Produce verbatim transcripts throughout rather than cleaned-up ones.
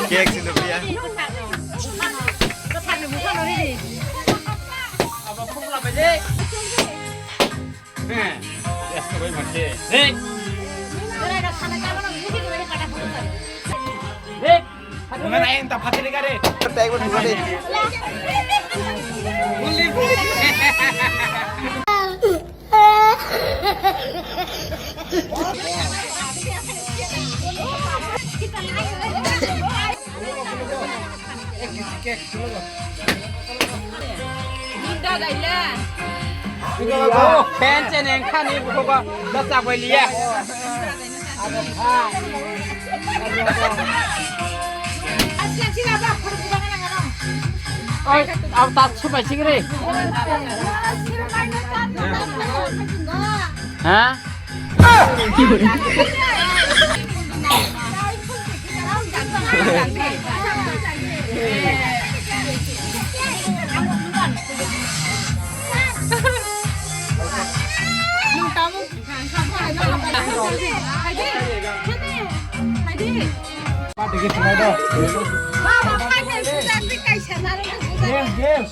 Cake sini pria. Mana yang tak pati negara? Pen chen eng khani buko ba da chak bai liya. Oi, ab ta subai chigre. Ha? Yes, yes.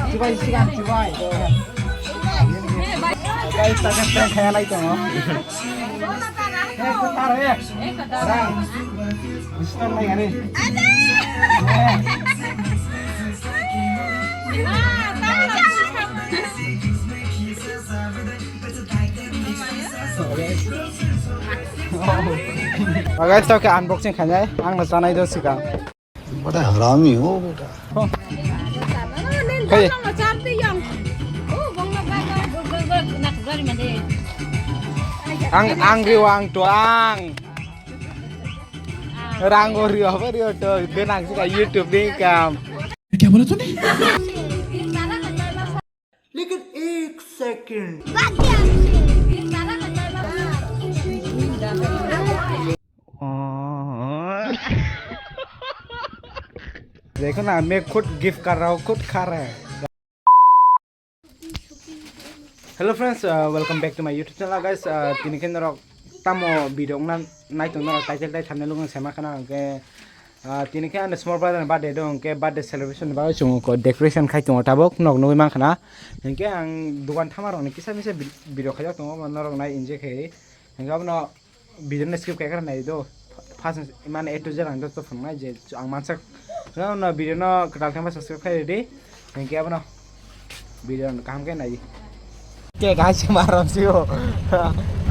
Chibai, chibai, chibai. Guys, tak tak khaya lai tongo. Eh, kwthar, eh. Rang. Disturb lai gani. Oh, guys, tok khe unboxing khainai, ang no chanai do sikang. Bada harami ho beta. Hey. Ang, ang riwa ang to ang. Rang o riwa ba riwa to, benang sika YouTube ni kam. Kya bola tune? Lekin ek second. देखो ना, मैं खुद गिफ्ट कर रहा हूँ, खुद खा रहा है। Hello friends, uh, welcome back to my YouTube channel, guys. Uh, tini khe norok tamo video wngna naitung norok title tai thumbnail wngna sema khana hwnkhe, uh, tini khe ani small brother ni birthday do, hwnkhe birthday celebration ni bagwi chwng kok decoration khai tongo tabuk nok nugwi mankha na. Hwnkhe ang dukan thama rokni kisa misa vid-, video khaijak tongo, norok nai enjoy khai. Hwnkhe abono video no skip khaikha nai do. First mane A to Z ang joto phunuknai je ang mansak. No, no, video no kwtal thangma subscribe khai ridi. Hwnkhe abono video no kaham khe nai. Cake hai se marom sio.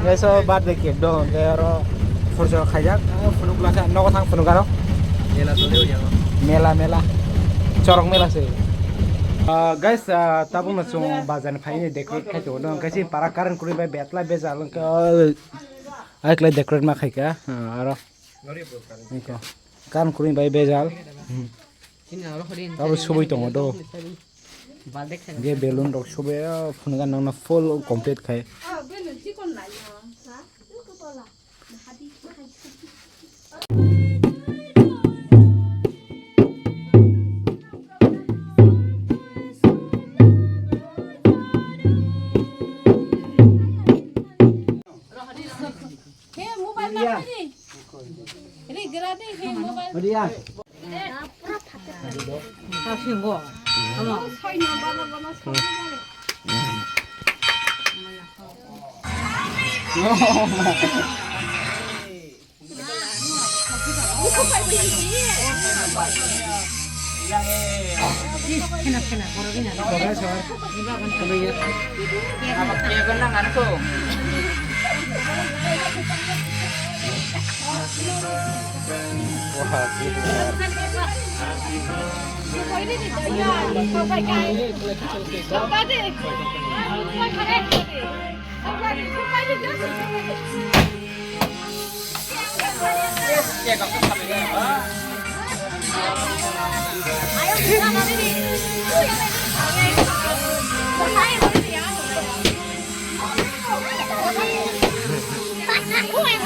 Ngeso birthday cake do, hwnkhe oro forjo khaijak. Phunuk lakha, nogo thang phunuk aro. Mela chole o jago. Mela, mela. Chorok mela se. Ah, guys, ah, tabukno chwng bazar ni phaini decorate khai tongo. Hwnkhe chini para current kwrwi bai betla bejal hwnkhe. Ai khlai decorate ma khaika, ah, aro. Iko. Kan kuring bai bejal. Hmm. Abo subui tongo do. Ge balloon rok subui, ah, phunukha nangna full complete khai. He mobile na ri. Ri gra de he mobile. Ria.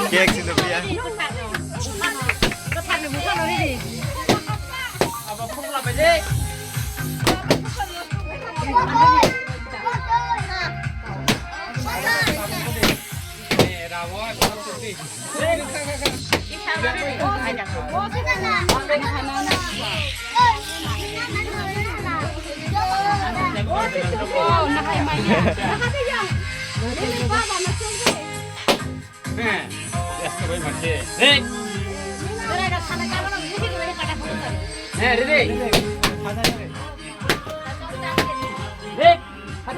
Cake sini beli ya.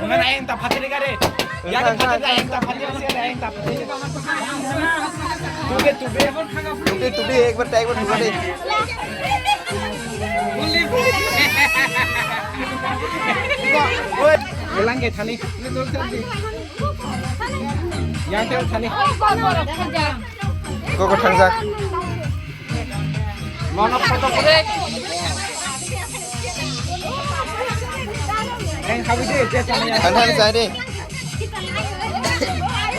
Mana yang tak pakai kare? Ya tak pakai, yang tak pakai, yang tak pakai. Tube, tube. Tube, tube, ek bar, ek bar tube de. Oi, elang ke thani. Yang tel thani. Koko thangjak. Mono photo kore. Ang khabi de, je chana ya. Ang thani chai de.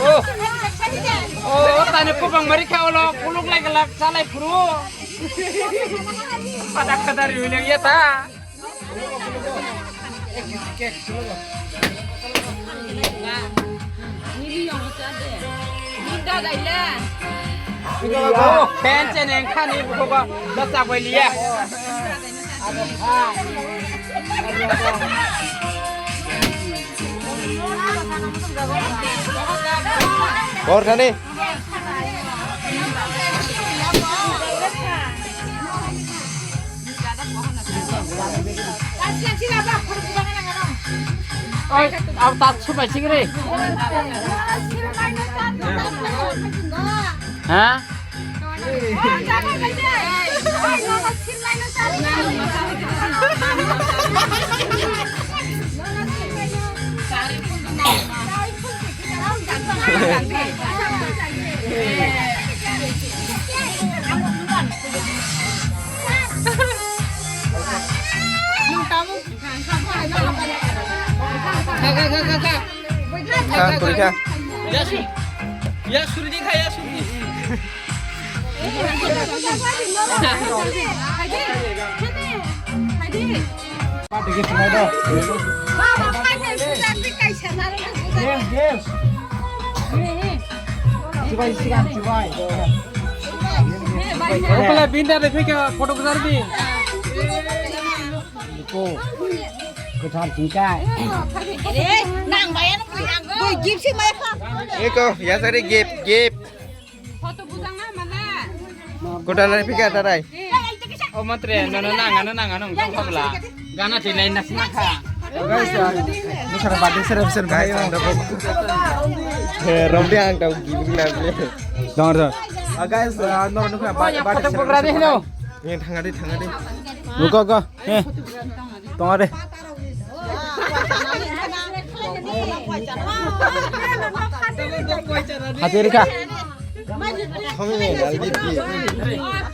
Oh. Oh, tani kubang mari kha ulo, kuluk lai galak, salai phuru. Padak kadar riu nang ya ta. Pen chen eng khani buko ba da chak bai liya. Bor khani. Oi, ab tat subai singri. Ha? Kha, kha, kha, kha, kha. Kha, kuri kha. Ya, su-, ya, suri di kha, ya, suri di. Yes, yes. Chibai, sigang, chibai. Okla binda de phika photo kuzar di. Ko. Kuthar singkai. Eh, nang bayar nang. Boy, gift si mai kha. Eko, ya sari gift, gift. Photo bujang na mana? Kuda nai pika tarai. O matre, no, no, nang, no, nang, no, no, kabla. Gana thilai na sina kha. Guys, ah, ini sana badi sera bisa bahaya. He, rombe ang tau gini na beli. Dong, dong. Ah, guys, ah, no, no, no, badi, badi sera bisa bahaya. Ini tengah di, tengah di. Go, go, go. He. Tong de. Hatir kha.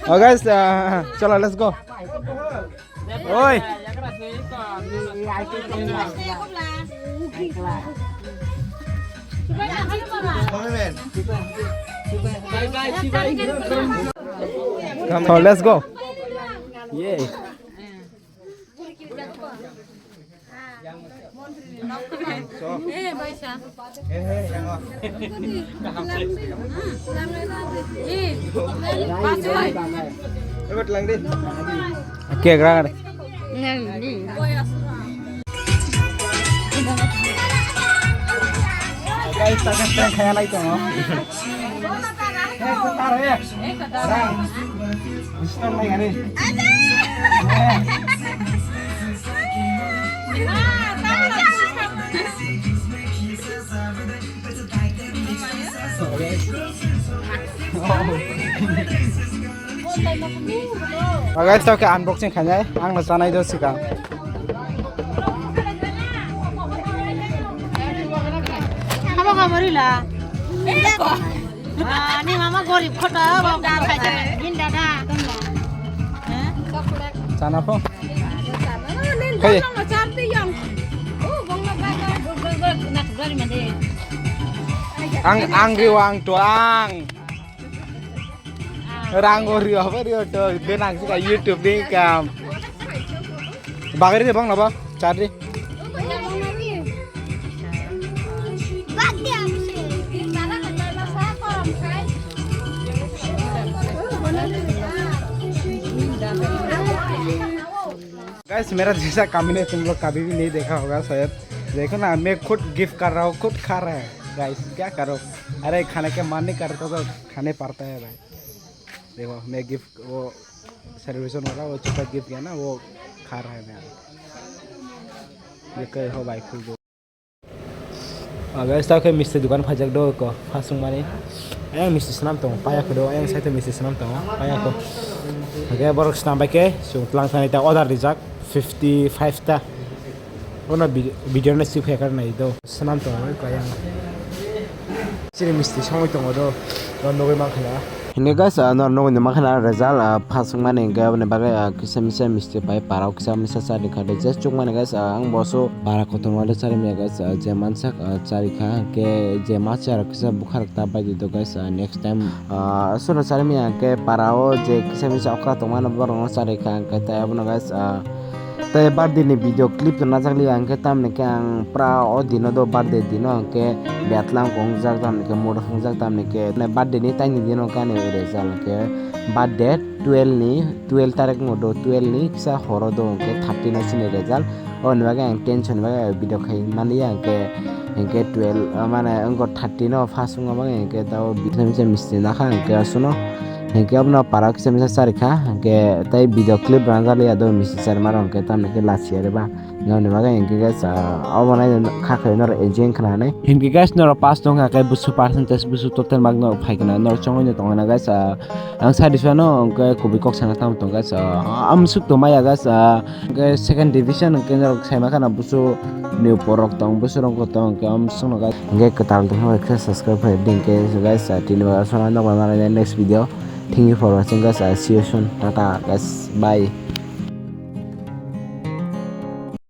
Oh guys, uh, chala, let's go. Oi. Oh, let's go. Yay. Oke, gerak. Guys, tak ada yang kayak lain tuh. Guys, tok unboxing khainai, ang no chanai do sikang. Habo ka mori la. Ah, ni mama gorib khota, ba da khai ta, bin da da. Chana pho. Hey. Ang, ang riwang tuang. Rang o rio, apa rio to, benang sih YouTube ni kam. Bagari de bang napa? Cari. Guys, मेरा जैसा कमीना तुम लोग कभी भी नहीं देखा होगा शायद। देखो ना, मैं खुद गिफ्ट कर रहा हूँ, खुद खा रहा है। गाइस, क्या करो? अरे, खाने के मन नहीं करता तो खाने पड़ता है भाई। देखो, मैं गिफ्ट, वो सेलिब्रेशन वाला, वो छोटा गिफ्ट है ना, वो खा रहा है मैं। ये कहे हो भाई, खुद दो। Ah, guys, tao khe misti dukan phaijak do ko, phasung mani. Ayang misti swnam tongo, paya khe do, ayang side misti swnam tongo, paya ko. Hake borok swnam bai khe, chwng tlang thani ta order rijak, fifty five ta. Ono vi-, video no sip khe kar nai do, swnam tongo, ayang. Chini misti songwi tongo do, do nugwi mankha na. Hini guys, ah, nor nugwi mankha na result, ah, phasung mani hingke aboni bagwi, ah, kisa misa misti pai parao kisa misa chari kha de je chukmani guys, ah, ang bo so para kotor wale chari maya guys, ah, je mansak, ah, chari kha hingke je ma chara kisa bukhar ta bai di do guys, ah, next time, ah, sono chari maya hingke parao je kisa misa okra tongmani borok no chari kha hingke tai abono guys, ah, Tei birthday ni video clip to najak liya hingke tamni khe ang pura o dino do birthday dino hingke betlang ko wngjak tamni khe modo wngjak tamni khe birthday ni taini dino khe ani result hingke birthday twelve ni twelve tarik no do twelve ni kisa horo do hingke thirteen o chini result o ni bagwi ang tension bagwi video khai mani ya hingke hingke twelve mane wngkha thirteen o first wngma bagwi hingke tao misti nakha hingke aswkno. Hingke abono para kisa misa chari kha, hingke tei video clip rwna jali ya do misi chari maro hingke tamni khe lachi ya reba. Noni bagwi hingke guys, ah, obo nai kha khe noro enjoy wngkha nai. Hingke guys noro pass tong kha khe busu percentage busu total mark no phai khe nai noro chongwi no tongo na guys, ah, ang sadi sano hingke kubui kok sana tamo tong guys, ah, amsuk tong maya guys, ah, hingke second division hingke noro sai ma khana busu ni uporok tong busu rok tong hingke amsuk no guys. Hingke kwtal tongkha bai khe subscribe khai di hingke guys, ah, tini bagwi aswk no nokbar manai next video. Thank you for watching guys. I see you soon. Tata guys. Bye.